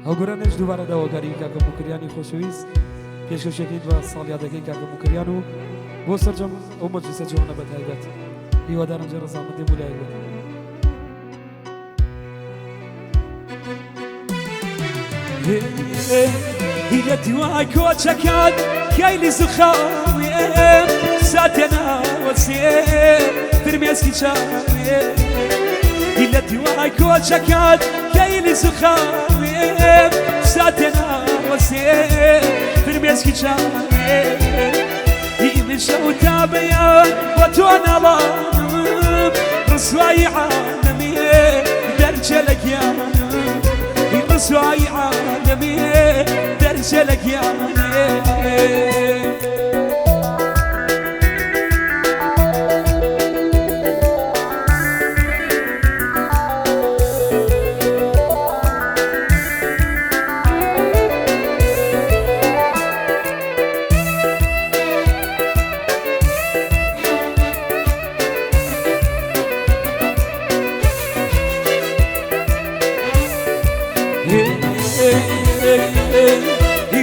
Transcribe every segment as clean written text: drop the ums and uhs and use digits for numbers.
ئەو گۆرانیش دووبارە داواکاری کاکە موکریانی خۆشەویست پێشکەشەکەین بە ساڵیادەکەی کاکە موکریان و بۆ سەرجەم ئەو مەجلیسە جوانە بە تایبەت. هیوادارم جێ ڕەزامەندی مولایەک بێت. لە دوای کۆچەکان کەیلی زوخاوێ ساتێ ناوەسێ فرمێسکی چاوێ. لە دوای کۆچەکان کەیلی زوخاوێ ساتێ ناوەسێ فرمێسکی چاوێ. من شەو تا بەیان بە تۆ ناڵانم، ڕسوایی عالەمێ دەرچێ لە گیانم، ڕسوایی عالەمێ دەرچێ لە گیانێ.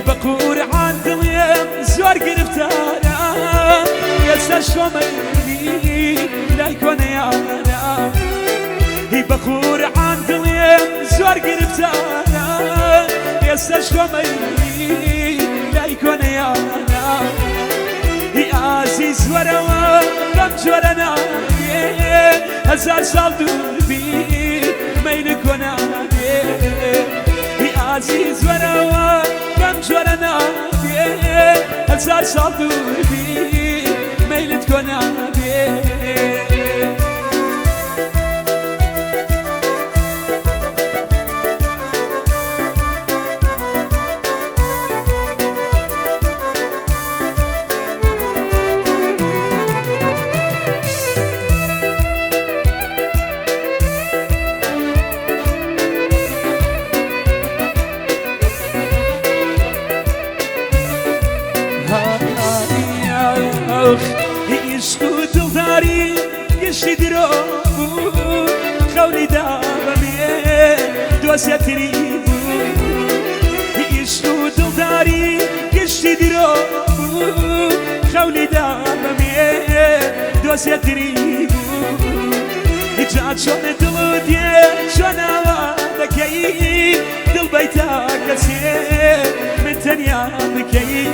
بە قورعان دڵێم زۆر گرفتارە، ئێستا شۆمەلی لای کۆنەیانە. بە قورعان دڵێم زۆر گرفتارە، ئێستا شۆمەلی لای کۆنەیانە. ئازیز وەرەوە بەم جۆرە نابێ، هەزار ساڵ دووربی مەیل کۆنابێ. ئازیز وەرەوە بەم جۆرە نابێ، هەزار ساڵ دووربی مەیلت کۆنابێ. عشق و دڵداری گشتی درۆ بوو، خەونی دا بەمێ دۆسیەتری بوو. عشق و دڵداری گشتی درۆ بوو، خەونی دا بەمێ دۆسیەتری بوو. جا چۆن دڵ دێ چۆن ئاوا دەکەی، دڵ بەیتا کەسێ من تەنیا بکەی.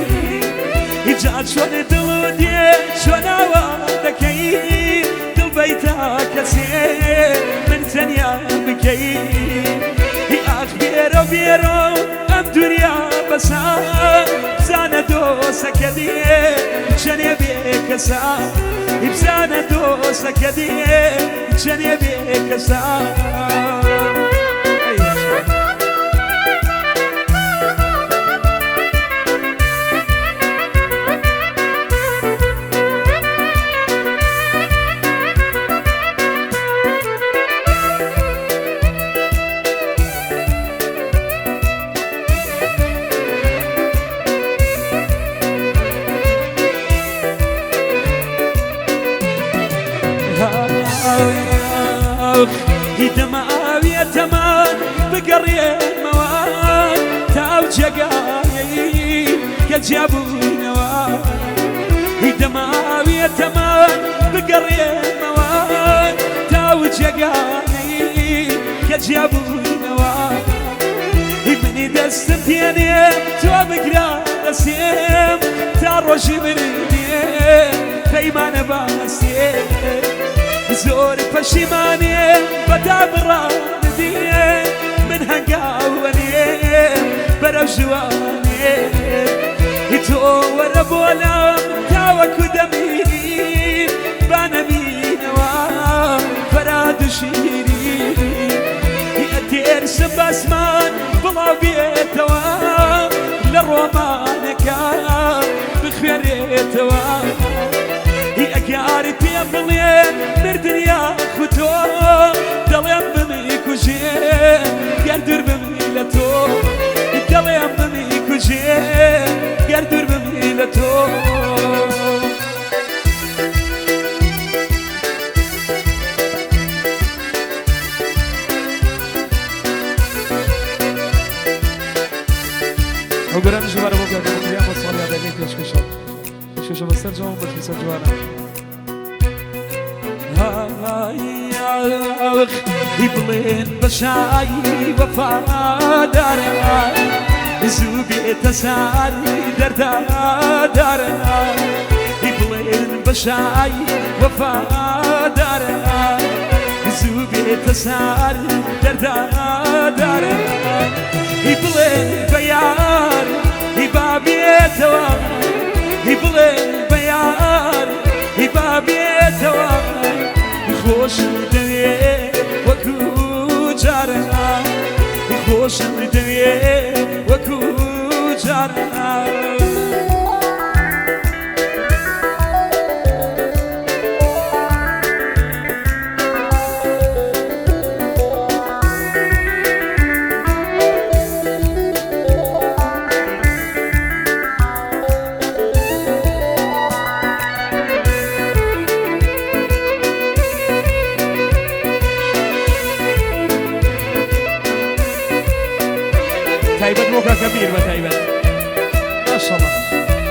جا چۆن دڵ دێ چۆن ئاوا دەکەی، دڵ بەیتا کەسێ من تەنیا بکەی. ئاخ بێرە بێرە ئەم دنیا بەسا، بزانە دۆسەکە دێ چەنێ بێکەسا، بزانە دۆسەکە دێ چەنێ بێکەسا. دەماویەتەمان بگەڕێنمەوە تا ئەو جێگایەی کە جیابووینەوە. دەماویەتەمان بگەڕێنمەوە تا ئەو جێگایەی کە جیابووینەوە. منی دەستم پێنێ تۆ بگرە دەسێم تا ڕۆژی مردێ پەیمانە باسێ. زۆر پەشیمانێ بەدابڕاندێ من هەنگاوەنێ بەرەو ژوانێ. تۆ وەرە بۆ لام تاوەکو دەمیرین با نەبینەوە فەراد و شیرین. ئەتێرسم باسمان بڵاو بێتەوە لە ڕۆمانەکە بخوێنرێتەوە. ئەگیاری پێم بڵێ مردن یاخود تۆ، دەڵێم بمیکوژێ گەر دوور بمی لە تۆ، دەڵێم بمیکوژێ گەر دوور بمی لە تۆ. ئەو گۆرانی ژمارە بۆ کاکە موکریان بۆ ساڵیادەکەی پێشکەشە پێشکەشە بە سەرجەم و مەجلیسە جوانە. بڵێن بە شای وەفادارە زوو بێتە سار دەردادارە بڵێن بە شای وەفادارە زوو بێتە سار دەردادارە بڵێن بە یار با بێتەوە بڵێن بە یار با بێتەوە خۆشم دەوێ وەکو جاران خۆشم دەوێ وەکو جاران. تایبەت بۆ کاکە میر بە تایبەت ماشەڵڵا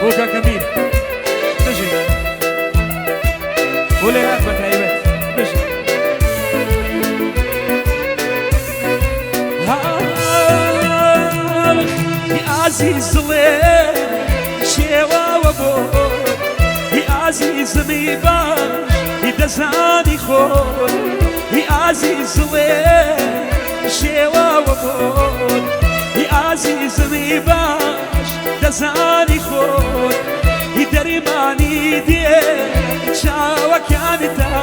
بۆ کاکە میر بژی بۆ لێران بە تایبەت بژی. ئازیز دڵێ شێواوە بۆ ئازیزمی باش دەزانی خۆی ئازیز دڵێ شێواوە بۆ ئازیزمی باش دەزانی خۆت دەرمانی دێ چاوەکانتا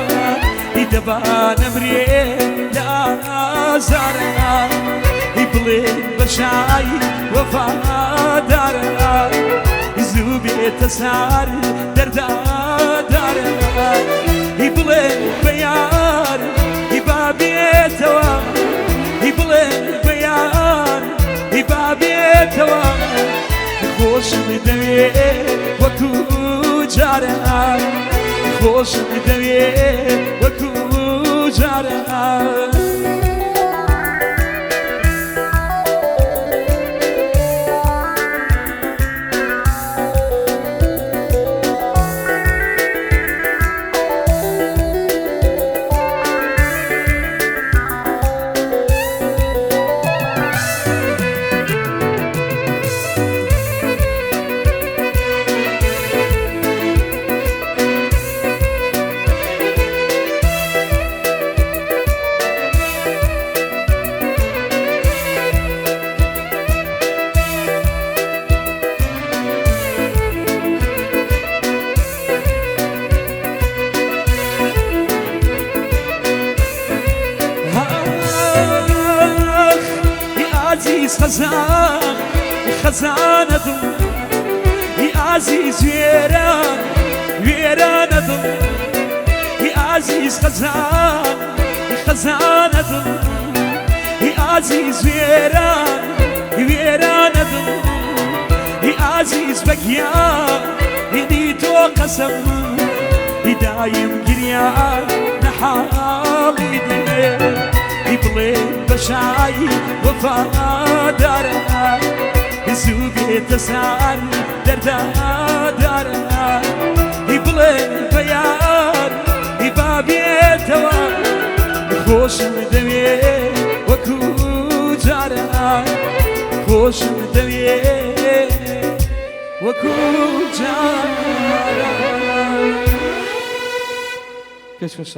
دەبا نەمرێ لە ئازارە بڵێ بە شای وەفادارە زوو بێتە سار دەردادارە بڵێ بە یار با بێتەوە بڵێ بە یار با بێتەوە خۆشم دەوێ وەکو جاران خۆشم دەوێ وەکو جاران. عزیز خەزان خەزانە دڵ ئازیز وێران وێرانە دڵ ئازیز خەزان خەزانە دڵ ئازیز وێران وێرانە دڵ ئازیز بەگیان هینی تۆ قەسەم دایم گریان نەحاڵی دێ بڵێ بە شای وەفادارە زوو بێتە سار دەردادارە بڵێ بە یار با بێتەوە خۆشم دەوێ وەکو جاران خۆشم دەوێ وەکو جاران. پێشکەشان.